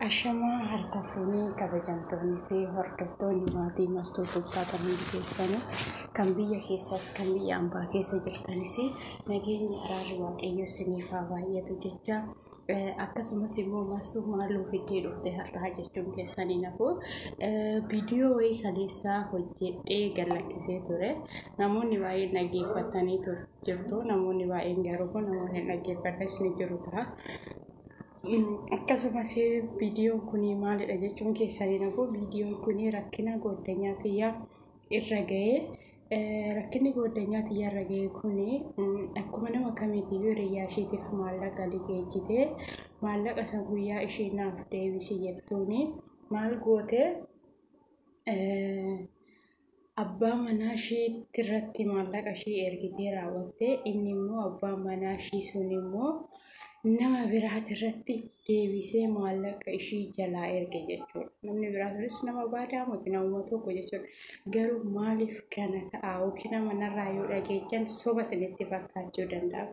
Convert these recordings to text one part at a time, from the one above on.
Ashamaa harka fuunee kabajamtoonnii fi hordoftoonni maatii Mastuu Tubtaa hundi keessanuu kan biyya keessaas kan biyya ambaa keessa jirtanis nageenyi araarri Waaqayyoo isiniif haa baay'atu jecha, akkasumas immoo Mastuu maaloo fiddee dhufte har'aa jechuun keessanii nafu. Viidiyoo wayii kaleessaa hojjedhee gallakkisee ture. Namoonni baay'een dhaggeeffatanii jirtu. Namoonni baay'een garuu kun namoonni hin dhaggeeffannes ni jiru ta'a. Akkasumas viidiyoon kun maalidha jechuun keessanii nafu. Viidiyoon kun rakkina gooddanyaa kiyyaa irra ga'ee, rakkinni gooddanyaa kiyyaa irra ga'e kun akkuma nama kamiitiyyuu hiriyyaa isheetiif maallaqa liqeessitee, maallaqa san guyyaa ishee naaf deebisi jettuuni maal goote? Abbaa manaa isheetti irratti maallaqa ishee ergitee raawwatte. Inni immoo abbaan manaa ishii sun immoo nama biraati irratti deebisee maallaqa ishii jalaa erge jechuudha. Namni biraa sunis nama baadaa miti, namuma tokko jechuudha. Garuu maaliif kana ta'a yookiin nama narraa yoo dhageechan soba isinitti fakkaachuu danda'a.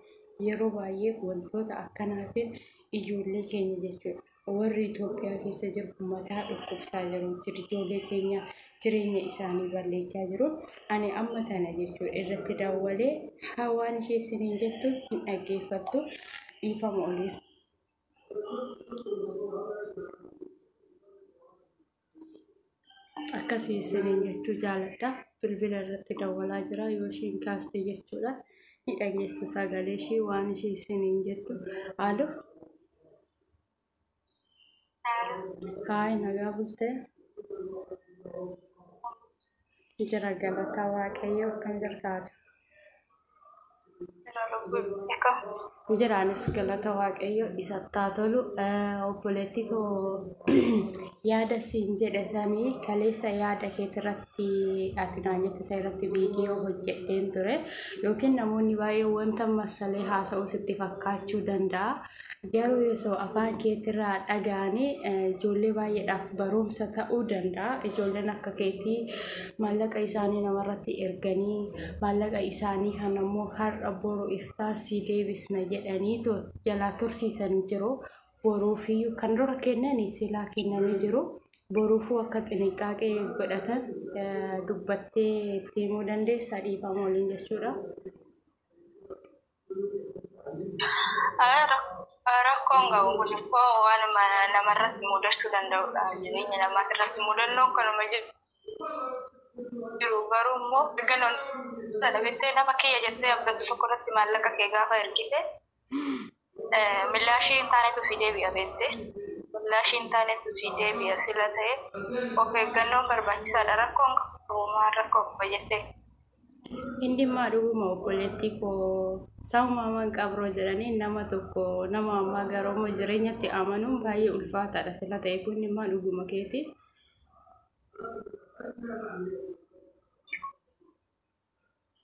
Yeroo baay'ee wantoota akkanaatiin ijoollee keenya jechuudha. Warri Itoophiyaa keessa jiru mataa dhukkubsaa jiru. Ijoollee keenya jireenya isaanii balleechaa jiru. Ani amma tana jechuudha irratti dawwalee hawaan ishee isiniin jettu hin dhaggeeffattu, dhiifama olii. Akkasii isiniin jechuu jaaladha. Bilbila irratti dawwalaa jira, yoo ishiin kaaste jechuudha. Ni dhageessa sagalee ishii, waan ishee isiniin jettu. Alo. Haay, nagaa bultee? Jira, galataa Waaqayyoo, akkam jirtaati? Jiraanis, galata Waaqayyo isatti haa tolu. Obboleetti koo, yaada siin jedhe sanii kaleessa yaada keetirratti ati naan jette isa irratti viidiyoo hojjedheen ture. Yookiin namoonni baay'een wanta masalee haasa'uu sitti fakkaachuu danda'a. Garuu osoo afaan keetirraa dhaga'anii ijoollee baay'eedhaaf barumsa ta'uu danda'a. Ijoolleen akka keetii maallaqa isaanii namarratti erganii, maallaqa isaanii kan ammoo har'a boru iftaa si deebisna jedhanii jalaa tursiisan jiru. Boruufiyyuu kan dura kennanii silaa kennanii jiru. Boruufuu akka xiniqaaqee godhatan dubbattee itti himuu dandeessaa, dhiifama waliin jechuudha. Rakkoon qabu, kun immoo waan namarratti mudachuu danda'udha. Jireenya namaa irratti mudannoon kanuma jiru, garuu immoo eeggannoo beektee nama kiyya jettee abdatu tokko irratti maallaqa kee gaafa ergite millaashii hin taanetu si deebi'a beektee. Millaashii hin taanetu si deebi'a sila ta'e of eeggannoon barbaachisaadha. Rakkoon qabu, maal rakkoo qaba jettee. Inni immoo dhuguma, obboleettii koo, sabuma qabroo jedhanii nama tokko nama ammaa garuu immoo jireenyatti amanuun baay'ee ulfaataadha sila ta'e, kun immoo dhuguma keeti.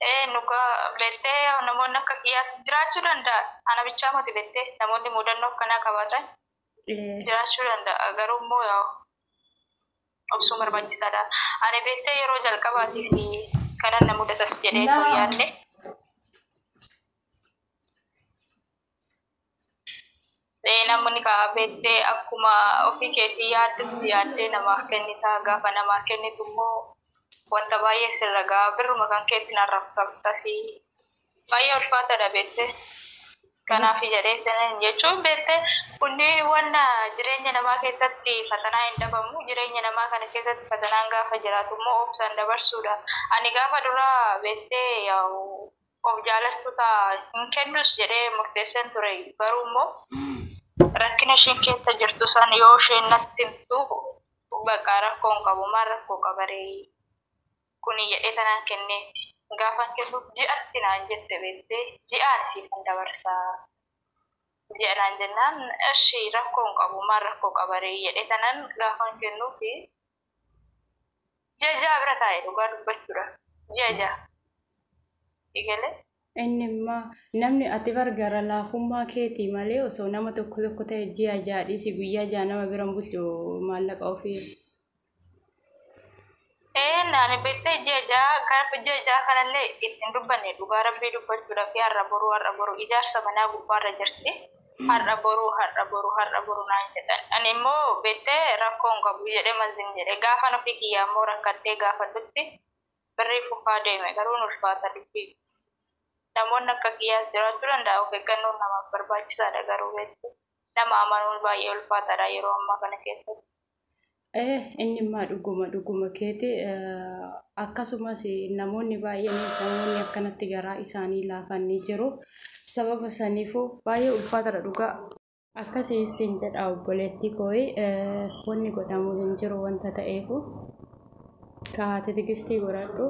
Ee, nugaa beektee namoonni akka kiyyaatti jiraachuu danda'a. Ana bichaa miti beektee, namoonni mudannoo akkanaa qabaatan jiraachuu danda'a. Garuu immoo yaa obsuun barbaachisaadha. Ani beektee yeroo jalqabaatiif kanan na mudatas jedhee too yaadne. Namni kaa beektee akkuma ofii keetii yaaddutti yaaddee namaaf kennitaa, gaafa namaaf kennitu immoo wanta baay'ee sirra ga'a, birruma kan keetti narrabsamtasii baay'ee ulfaataadha beektee. Kanaaf jedhee sanan jechuun beektee, kunni wanna jireenya namaa keessatti fatanaa hin dhabamu. Jireenya namaa kana keessatti fatanaan gaafa jiraatu immoo obsaan dabarsuudha. Ani gaafa duraa beektee yaa'u of jaalachuu ta'a hin kennus jedhee murteesseen ture, garuu immoo rakkina isheen keessa jirtu san yoo isheen natti himtu, bakka rakkoon qabu, maal rakkoo qabaree kuni jedhee tanaan kenneefi. Gaafan kennuuf ji'atti naan jette beektee, ji'aan siifan dabarsaa ji'a naan jennaan, eshi rakkoon qabu, maal rakkoo qabaree jedhee tanaan gaafan kennuufi ji'a 6 bira taa'e, dhugaa dubbachuudha, ji'a 6 egalee. Inni immoo namni ati bar gara laafummaa keetii malee osoo nama tokko tokko ta'e ji'a 6 dhiisi, guyyaa 6 nama biran bulchu maallaqa ofii. Ee, naani beektee ji'a 6, gaafa ji'a 6 kanallee ittiin dubbanne, dhugaa rabbii dubbachuudhaaf, har'a boruu har'a boruu ijaarsa manaa gubbaarra jirti. Har'a boruu, har'a boruu, har'a boruu naan jedhan. Ani immoo beektee rakkoo hin qabu jedhee mazin jedhe. Gaafan ofii kiyyaa immoo rakkadhee gaafadhutti birrii fufaa deeme, garuu hin ulfaata dubbii. Namoonni akka kiyyaas jiraachuu danda'a, of eeggannoon namaaf barbaachisaadha, garuu beekte nama amanuun baay'ee ulfaataadha yeroo ammaa kana keessatti. Inni immoo dhuguma keeti. Akkasumas namoonni baay'een, namoonni akkanatti garaa isaanii laafan ni jiru. Sababa saniifuu baay'ee ulfaataadha dhugaa. Akkasii siin jedha obboleettii kooyi, wanni godhamu hin jiru wanta ta'eefu kaate tigistii godhadhu.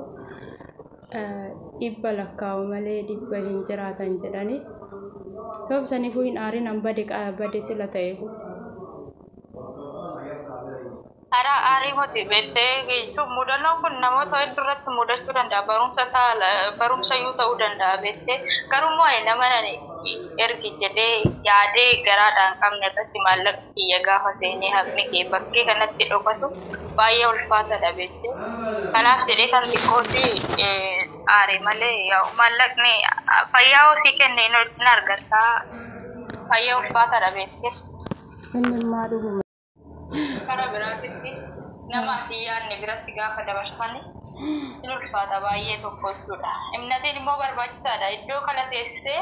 100 lakkaa'u malee 100 hin jiraatan jedhani. Sababa saniifuu hin aarin, an bade bade sila ta'eefu. Karaa aarii miti beektee, jechuun mudannoon kun namoota hedduu irratti mudachuu danda'a. Barumsa saala barumsa iyyuu ta'uu danda'a beektee. Garuu immoo ani nama nani ergi jedhee yaadee garaadhaan qabne irratti maallaqa kiyya gaafa seenee haqni kee bakkee kanatti dhokatu baay'ee ulfaataadha beektee. Kanaaf jedhee kan xiqqootti aare malee, yaa'u maallaqni fayyaa hosii kenne hin argataa. Baay'ee ulfaataadha beektee. Inni immoo dhuguma. Karaa biraatitti nama ati yaadne biratti gaafa dabarsani in ulfaata baay'ee tokko jechuudha. Imnatiin immoo barbaachisaadha. Iddoo kana teessee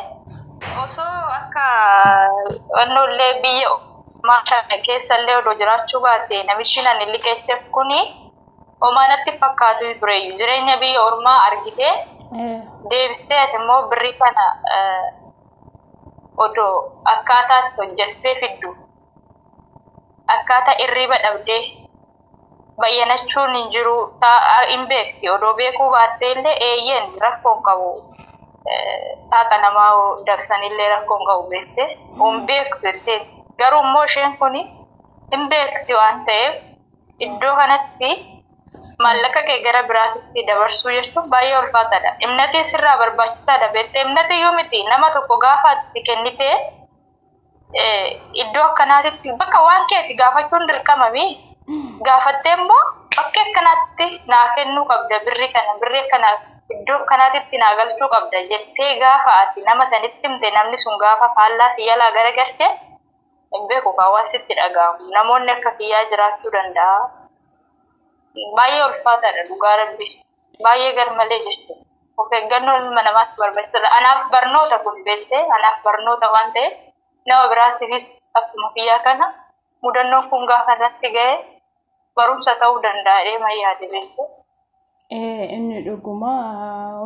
osoo akka wannollee biyya ormaa keessallee odoo jiraachuu baate, namichi nani liqeesseef kuni homaa natti fakkaatu tureeyyu. Jireenya biyya ormaa argitee deebistee ati immoo birrii kana odoo akkaataatti hojjettee fiddu, akkaataa irriba dhabdee bayyanachuun hin jiru, hin beekti. Odoo beekuu baattee illee eeyyeen rakkoo hin qabu, taaqa namaa dabsanillee rakkoo hin qabu beekte, hin beektu jettee. Garuu immoo isheen kun hin beekti waan ta'eef, iddoo kanatti maallaqa kee gara biraatitti dabarsuu jechuun baay'ee ulfaataadha. Imnatii sirraa barbaachisaadha beekte. Imnatii iyyuu miti, nama tokko gaafa itti kennitee iddoo akkanaatitti bakka waan keeti gaafachuun dirqamami. Gaafattee immoo bakka akkanaatti naa kennuu qabda, birrii kana, birrii kana iddoo akkanaatitti naa galchuu qabda jettee gaafa ati nama sanitti himte, namni sun gaafa faallaa si jalaa garagalche, hin beeku waan sitti dhaga'amu. Namoonni akka kiyyaa jiraachuu danda'a. Baay'ee ulfaataadha dhugaa rabbi. Baay'ee garmalee jechuudha. Of eeggannoon ilma namaatti barbaachisaadha. Anaaf barnoota kun beektee, anaaf barnoota waan ta'eef, nama biraatiifis akkuma kiyyaa kana mudannoon kun gaafa irratti ga'e barumsa ta'uu danda'a deema yaade beektee. Inni dhuguma,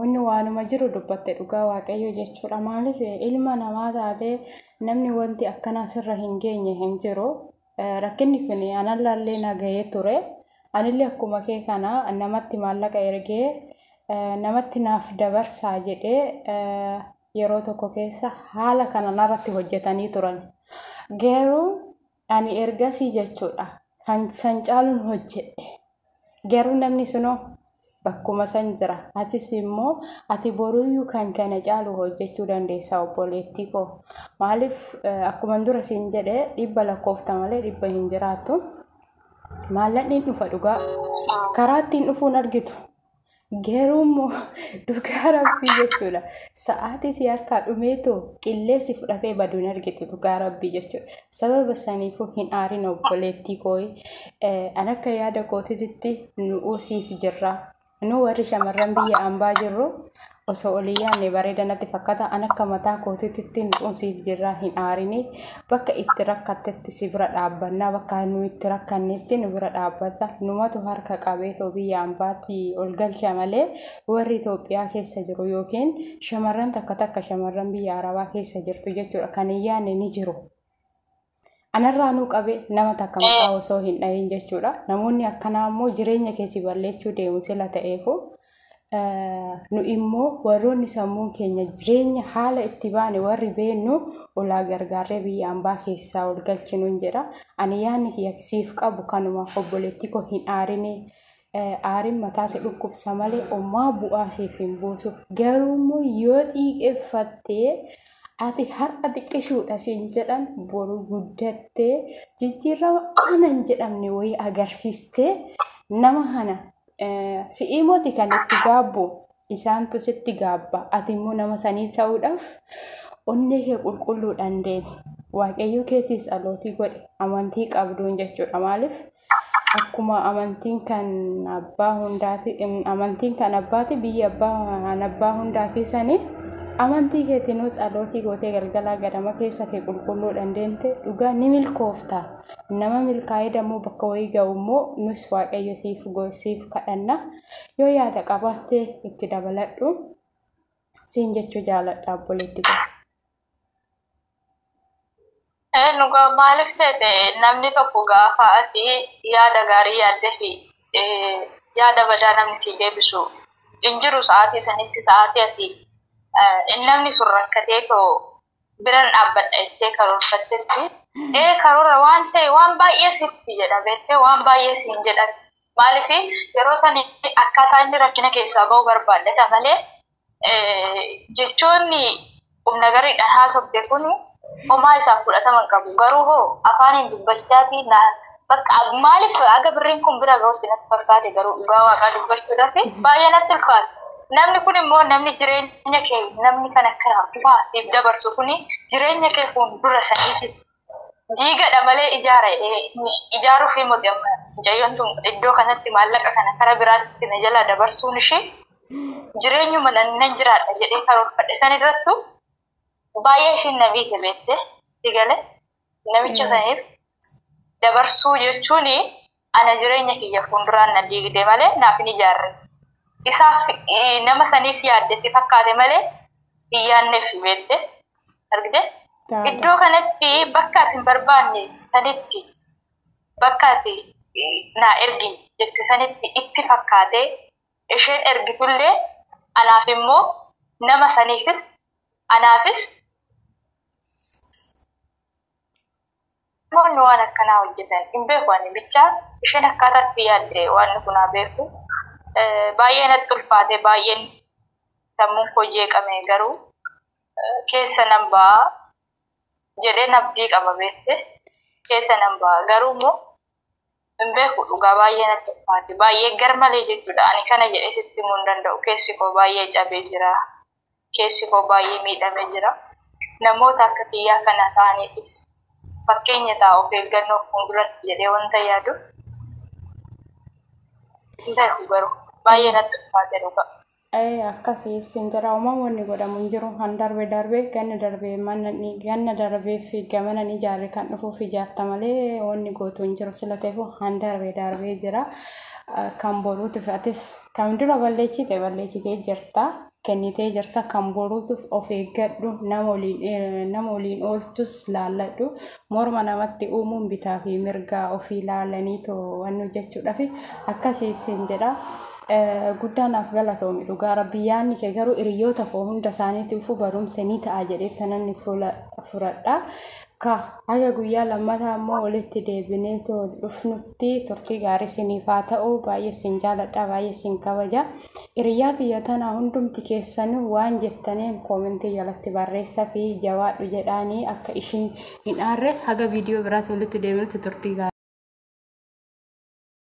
inni waanuma jiru dubbatte dhugaa waaqayyo jechuudha. Maaliif, ilma namaa taatee namni wanti akkanaa sirra hin geenye hin jiru. Rakkinni kun analaallee na gahee ture. Anillee akkuma kee kana namatti maallaqa ergee namatti naaf dabarsaa jedhee yeroo tokko keessa haala kana narratti hojjetanii turan. Garuu ani ergasii jechuudha kan san caaluun hojjedhe. Garuu namni sunoo bakkuma san jira. Atis immoo ati boruyyuu kan kana caalu hojjechuu dandeessa obboleettii koo. Maaliif, akkuma dura siin jedhe, 100 lakkoofta malee 100 hin jiraattu. Maallaqni dhufa dhugaa. Karaa ittiin dhufuun argitu. Garuu immoo dhugaa rabbii jechuudha. Sa'aatii si harkaa dhumeetoo qilleensi fudhatee baduun argitu dhugaa rabbii jechuudha. Sababa saniifuu hin aarin obboleettii koo. An akka yaada kootitti nu siif jirra. Nu warri shamarran biyya ambaa jirru osoo olii yaadne bareeda natti fakkaata. An akka mataa kootitti nu siif jirra, hin aarini. Bakka itti rakkattetti si bira dhaabbannaa, bakka nu itti rakkannetti nu bira dhaabbata. Numatu harka qabeetoo biyya ambaatti ol galcha malee, warri Itoophiyaa keessa jiru yookiin shamarran takka takka shamarran biyya Arabaa keessa jirtu jechuudha kan hin yaadne ni jiru. Anarraa nuu qabe nama takka maqaa osoo hin dhahin jechuudha. Namoonni akkanaa immoo jireenya keessi balleessuu deemu sila ta'eefu, nu immoo warroonni sammuun keenya jireenya haala itti baane warri beennu olaa gargaarree biyya ambaa keessaa ol galchinuun jedha. Ani yaadni kiyya siif qabu kanuma, obboleettii koo, hin aarinii. Aariin mataa si dhukkubsa malee homaa bu'aa siif hin buusu. Garuu immoo yoo xiiqeffattee, ati har'a xiqqishuudha siin jedhan, boru guddattee jijjiirama aanan jedhamne wayii agarsiistee, nama kana si'ii moti kan itti gaabbu isaantu sitti gaabba. Ati immoo nama sanii ta'uudhaaf onnee kee qulqulluudhaan deemi. Waaqayyo keetiis dhalootii godhe amantii qabduun jechuudha. Maaliif akkuma amantiin kan abbaa hundaati, amantiin kan abbaati, biyya abbaa kan abbaa hundaati sanii amantii keetiinuu tsalootii gootee galgalaa ganama keessa kee qulqulluudhaan deemte dhugaa ni milkoofta. Nama milkaa'ee dammoo bakka wayii ga'u immoo nus Waaqayyo siif kadhanna. Yoo yaada qabaatte itti dabaladhu. Siin jechuu jaaladha obboleetti koo. Dhugaa maaliif seete, namni tokko gaafa ati yaada gaarii yaaddee fi yaada badaa namni si deebisu hin jiru sa'aatii sanitti, sa'aatii ati namni sun rakkatee too biran dhaabbadha jettee karoorfattetti karoora waan ta'e waan baay'ee sitti jedha beektee, waan baay'ee siin jedha. Maaliif yeroo sani akkaataa inni rakkina keessaa ba'u barbaaddata malee jechoonni humna gariidhaan haasofte kuni homaa isaaf fudhatama hin qabu. Garuu hoo afaaniin dubbachaatii na bakka maaliif haga birriin kun bira ga'utti natti fakkaate, garuu dhugaa waaqaa dubbachuudhaaf baay'ee natti ulfaate. Namni kun immoo namni jireenya kee, namni kan akka siif dabarsu kuni jireenya kee fuuldura saniiti diigadha malee ijaara ijaaruuf miti. Amma mucayyoon tun iddoo kanatti maallaqa kana kara biraatti na jalaa dabarsuun ishee jireenyuma nan jiraadha jedhee karoorfadhe san irrattu baay'ee ishiin na miite beekte. Si gale, namicha saniif dabarsuu jechuun ana jireenya kiyya fuulduraan na diigde malee naaf hin ijaarre. Isaaf nama saniif yaadde si fakkaate malee hin yaadneef beekte, argite. Iddoo kanatti bakka ati hin barbaanne sanitti, bakka ati naa ergi jette sanitti itti fakkaate isheen ergitullee anaaf immoo nama saniifis anaafis namoonni waan akkanaa hojjetan hin beeku. Ani bichaa isheen akkaataatti yaadde waan kun haa beeku. Baay'ee natti ulfaate, baay'een sammuun koo jeeqame, garuu keessa nan ba'a jedhee abdii qaba beekte, keessa nan ba'a. Garuu immoo hin beeku, dhugaa baay'ee natti ulfaate, baay'ee gar malee jechuudha. Ani kana jedhee sitti himuu hin danda'u. Keessi koo baay'ee cabee jira, keessi koo baay'ee miidhamee jira. Namoota akka kiyyaa kana ta'aniifis fakkeenya ta'a of eeggannoo fuulduratti jedhee wanta yaadu hin beeku, garuu baay'ee natti ulfaate dhugaa. Akkasii sin jira, uumamoonni godhamu hin jiru. Han darbe darbe, ganna darbe mana ganna darbee fi gamana ni ijaarre, kan dhufuuf ijaarta malee wanni gootu hin jiru. Sila ta'eef han darbe darbee jira. Kan boruutiif atis kan dura balleechite balleechitee jirta, kennitee jirta. Kan boruutiif of eeggadhu, nama waliin ooltus laalladhu. Morma namatti uumuun bitaa fi mirgaa ofii laalanii too waan hojjechuudhaaf akkasii sin jedha. Guddaa naaf galatoomi, dhugaa rabbi. Yaadni kee garuu hiriyoota koo hunda isaaniitiifuu barumsa ni ta'a jedhee kanan fuula furadha. Ka haga guyyaa lammataa immoo walitti deebinee too dhufnutti turtii gaarii isiniif haa ta'u. Baay'ee isin jaaladha, baay'ee isin kabaja. Hiriyaa tiyya tana hundumti keessanuu waan jettaniin koomentii jalatti barreessaa fi jabaadhu jedhaanii akka ishiin hin aarre. Haga viidiyoo biraatti walitti deebinutti turtii gaarii.